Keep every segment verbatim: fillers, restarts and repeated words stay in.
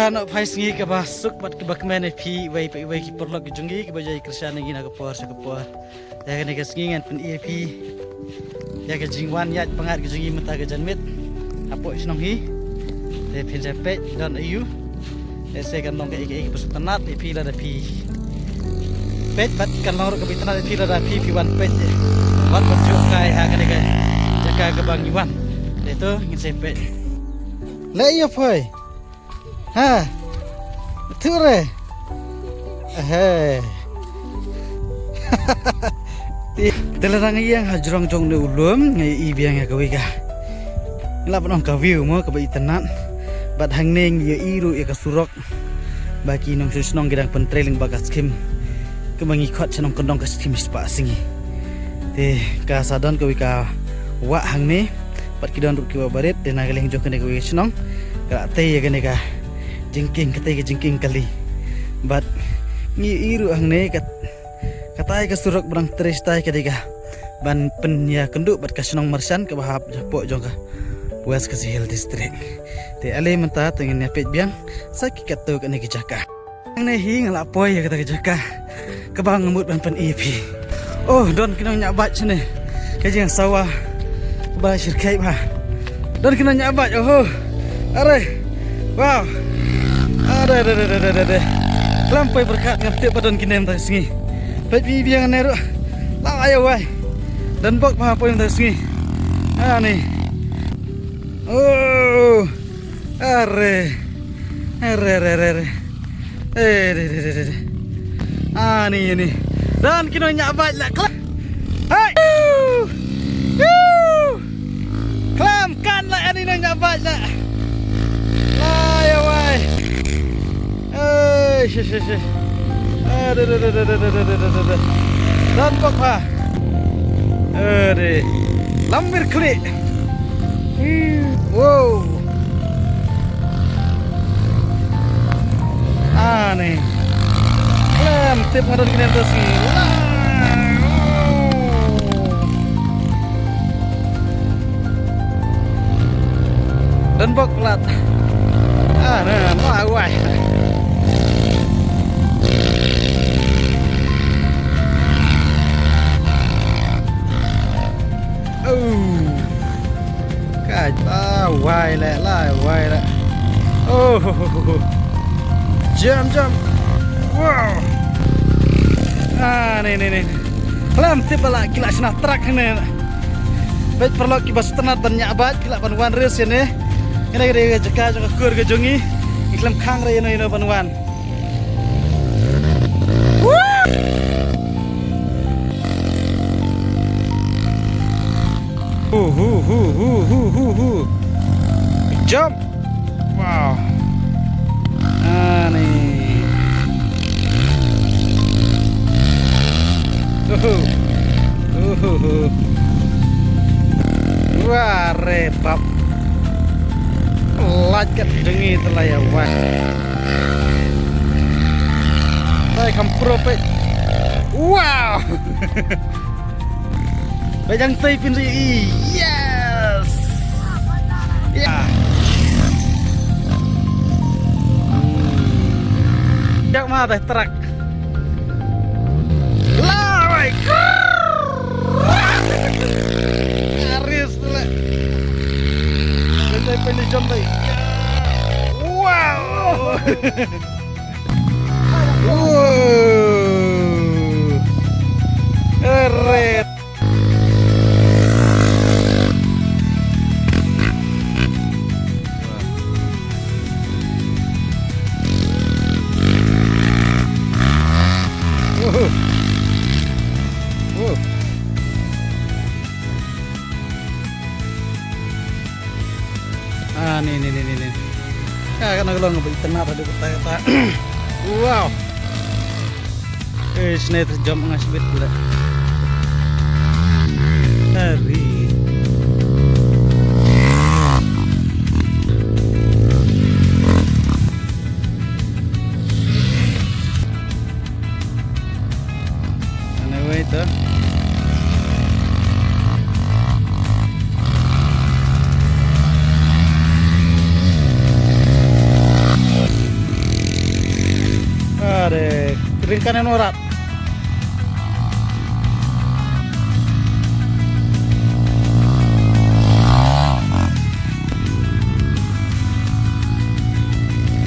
Ngan phai sngi kaba suk bad kaba kmen ïa phi, iwei pa iwei ki paralok ki jong ngi kiba ïai kyrshan ïa ngi na ka por sha ka por. Ïa kane ka sngi ngan pyni ïa phi ïa ka jingwan ïaid pyngngad ka jong ngi mynta ka janmiet hapoh shnong hi. Te phin sa peit don aiu. Te sa kan long kaei kaei kaba sngewtynnat ïa phi lada phi peit bad kan long ruh kaba itynnat ïa phi lada phi phi wan peit. Bad ban jngoh kai ha kane ka jaka kaba ngi wan. Te to ngin sa peit. Leh ïa phai. Ha. Thu re. He. Te lada nga ïeng ha jrong jong une u lum nga ïohi biang ïa kawei ka, nga lah ban ong ka view mo kaba itynnat. Bad hangne ngi ïohi ruh ïa ka surok ba ki nongshong shnong ki dang pyntrei lyngba ka skim kaba ngi khot shnong kyndong ka skim spah sngi. Te ka sa don kawei ka wah hangne. Bad ki don ruh kiba barit, te na ka liang jong kane kawei ka shnong ka la tei ïa kane ka jingkieng, ka tei ka jingkieng kali. Bad ngi ïohi ruh hangne ka, katai ka surok ba dang trei shatai ka dei ka ban pynïakynduh bad ka shnong Myrshan kaba hap hapoh jong ka West Khasi Hills District. Te ale mynta te ngin ïa peit biang sa ki katto katne ki jaka. Hangne hi nga la poi ïa kata ka jaka kaba nga mut ban pyni ïa phi. Oh, don ki nongñiah bike shane. Ka jingsawa ba shyrkhei ba. Don ki nongñiah bike, oho. Are. Wow. Are, are, are, are, are, are. Khlem poi pyrkhat ngam tip ba don kine mynta ka sngi. Peit phi biang ne ruh. La ai wai. Don bok ba poi mynta ka sngi. Ani. Oh. Are. Are, are, are, are. Eh, re, re, re, re, re. Ani, ani. Don ki nongñiah bike la kla. Hai. Yu. Yu. Klam kan la ani nongñiah bike la. La ya wai. Eh, shi, shi, shi. Eh, re, re, re. Don bok ha. Eh, re. Lam mir klik. Wow. Ani. Khlem tip nga don kine mynta sngi. Don bok lat. Ani, ma wai. Oh. Ka la wai le, la wai le. Oh. Jump, jump. Wow. Ah, ni, ni, ni. Khlem tip ba la ki la shna truck ne. Bad paralok kiba sngewtynnat ban ñiah bike ki lah ban wan race ne. Kane ka dei ka jaka jong ka kur ka jong ngi. Ngi khlem khang re ïano ïano ban wan. Hu, hu, hu, hu, hu, hu, hu. Jump. Wow. Ani. Uhu. Uhu. Wah, re bap. Lait kat jong ngi te la ïa wah. Te kham pro peit. Wow. Ba jang tei pynri i. Yes. Ya. Hmm. Jak ma te truck. Lawai. Aris le. Jam tai pynri jam tai. Wow. Wow. Eret. Wow. Wow. Ah, ni, ni, ni, ni, ni. Ka, ka na ka long ba itynnat haduh katta, katta. Wow. Eh, sne terjam ngas bit pula. Hari. Anyway, to. Ring kan eno rat.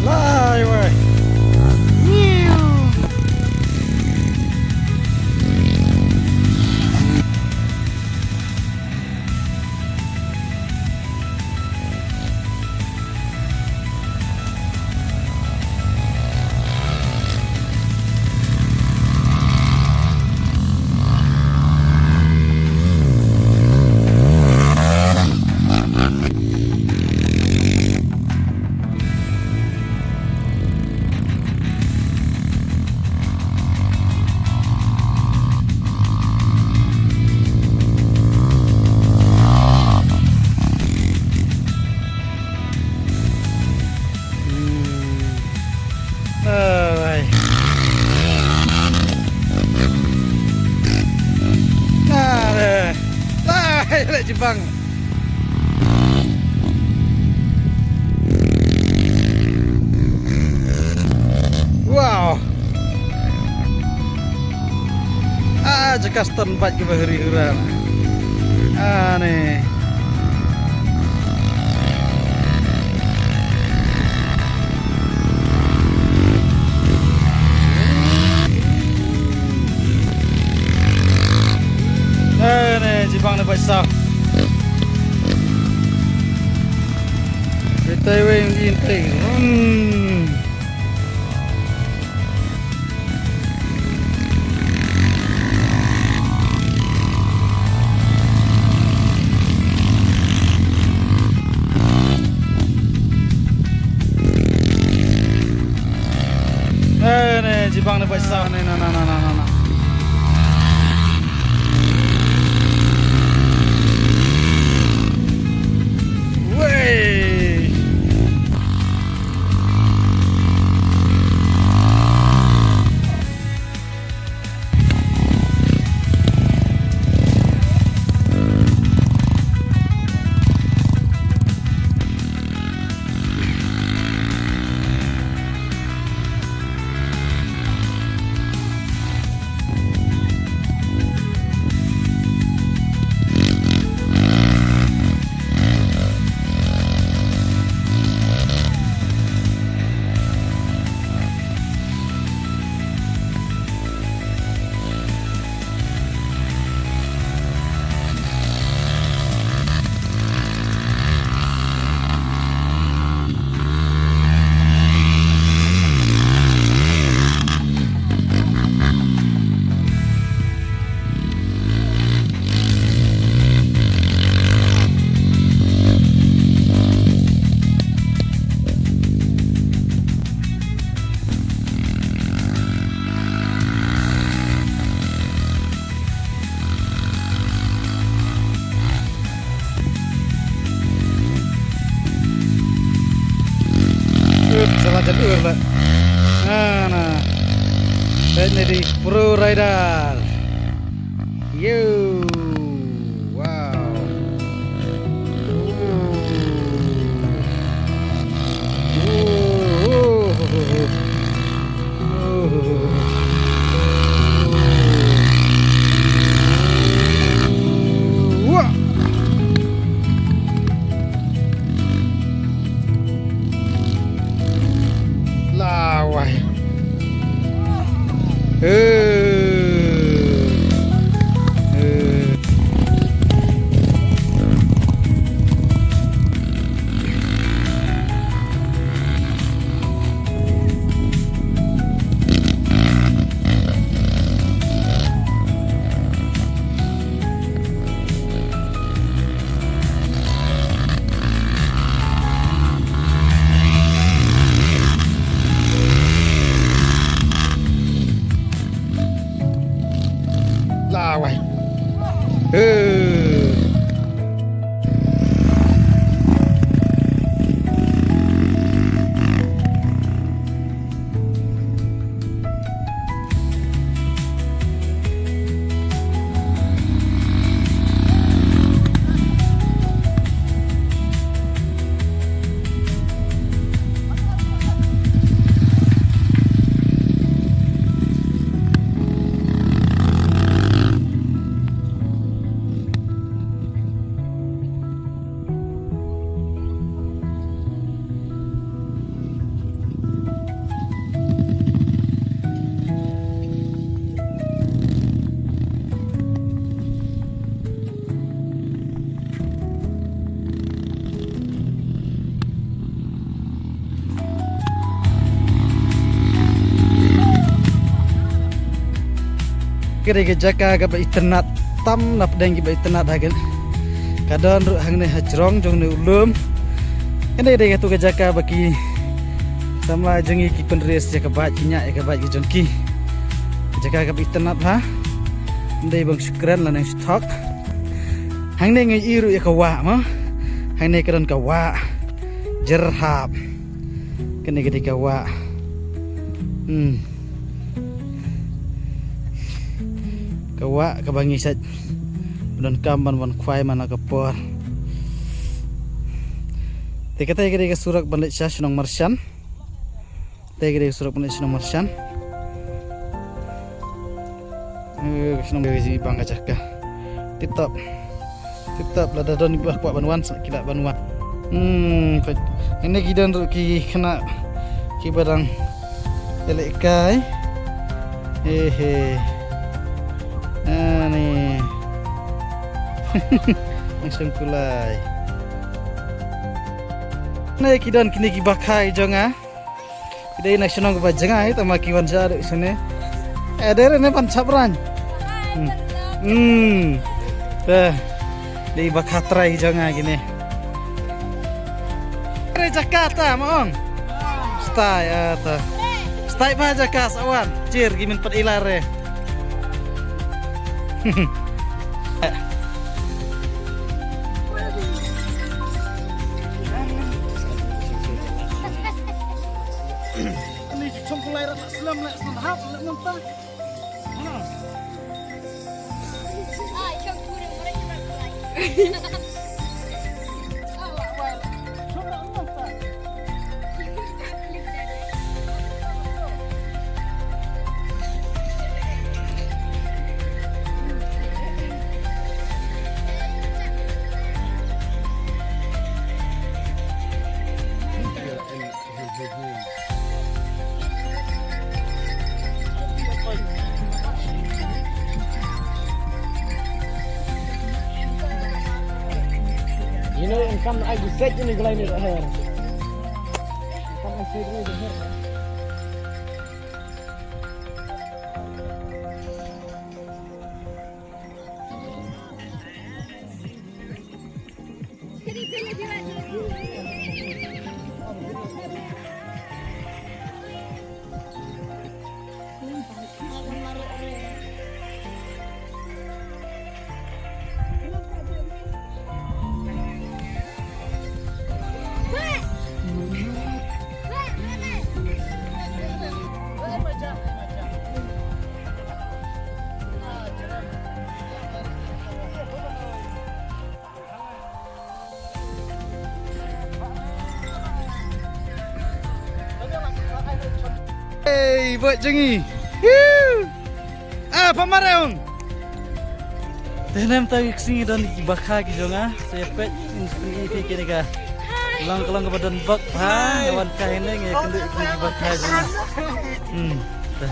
Lai wai. Hmm. Alright. Alright. Alright, jibang. Wow. Ah, jaka stone bike kiba huri hura. Ah, ne. Eh, ne, jibang ne bike sa. Kita weng in teng. Hmm. Eh, ne, jibang ne, bike sa, ne, na, na. Wei. Ut, salah jalur lah. Nah, nah. Saya jadi pro rider. Yo. Wow. Lawai. Eh. Eh. Lawai. Eh. Ka dei ka jaka kaba itynnad tam na pdeng kiba itynnad ha ka. Ka don ruh hangne ha jrong jong ne u lum. Kane ka dei katu ka jaka ba ki samla jong ngi ki pynres ïa ka bike, ki ñiah ïa ka bike ki jong ki. Ka jaka kaba itynnad ha. Ym dei ba nga shu kren lane shu thok. Hangne nga ïohi ruh ïa ka wah mo. Hangne ka don ka wah. Jyrhap. Kane ka dei ka wah. Hmm. Ka wah kaba ngi shait donkam ban wan khwai man la ka por. Te kata ka dei ka surok ban leit sha shnong Marshan. Te ka dei ka surok ban leit sha shnong Marshan. Eh, ka shnong ka jingïabang ka jaka. Tip top. Tip top, lada don kiba kwah ban wan, sa ki lah ban wan. Hmm, ka, hangne ki don ruh ki khynnah kiba dang ïalehkai. He he. Ani. Langsung kulai. Hangne ki don kine ki bakha ki jong nga. Ki dei na shnong kaba jngai, tangba ki wan sha ruh shane. Eh, dei re ne ban chap ran. Hmm. Hmm. Te. Dei ba khatrai jong nga kine. Re jaka ta ma ong. Stai, ah, ta. Stai ba jaka sa wan. Jir ki min pat ila re. Ani ji chong kulai rat la slam la slam hap la nang ta. Mana? You know, in come I just said to me, Glenn, her. Come and say to me, her. Hey, buat jengi. Hiu. Ah, pamare ong. Te namta ki sngi don ki bakha ki jong nga. Sa ïa peit in sngi ki kine ka. Lang ka long kaba don bak ha. Nga wan ka hynne ngi kynduh ki bakha jong nga. Hmm. Te.